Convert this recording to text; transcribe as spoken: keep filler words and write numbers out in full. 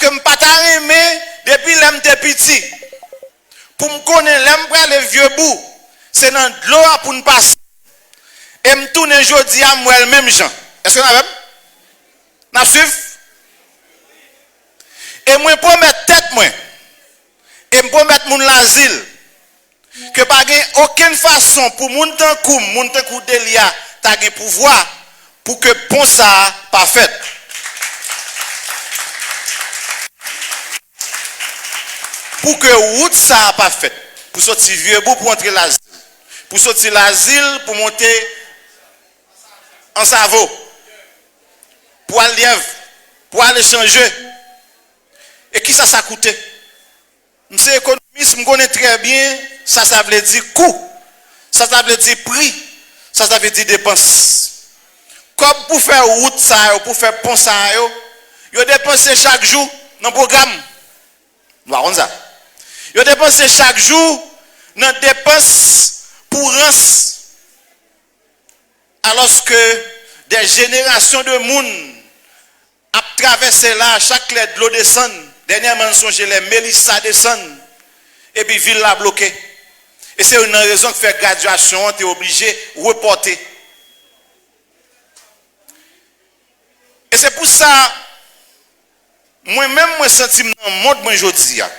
ke m pa ta renmen depi lè m te piti, pou m konnen lè m prale Vyebou, se nan dlo a pou n pase. E m tounen jodi a, m wè l menm jan. Èske n avè m? N ap swiv? E mwen pwomèt tèt mwen, e m pwomèt moun Lazil, ke pa gen okenn fason pou moun tankou m, moun tankou Delia, ta gen pouvwa pou ke pon sa a pa fèt. Pou ke wout sa a pa fèt. Pou soti Vyebou pou antre Lazil. Pou soti Lazil pou monte Ansavo. Pou al Lyèv. Pou al Echanje. E kisa sa koute? M se ekonomis, m konnen trè byen sa sa vle di kou, sa sa vle di pri, sa sa vle di depans. Kòb pou fè wout sa yo, pou fè pon sa yo, yo depanse chak jou nan pwogram. Nou pa konn sa? Yo depanse chak jou nan depans pou rans. Alòske dè jenerasyon de moun ap travèse la, chak lè dlo desann, dènyèman n sonje lè Melissa desann, epi vil la bloke. E se youn nan rezon k fè gradyasyon an te oblije repòte. E se pou sa, mwen menm, mwen santi m nan mond mwen jodi a.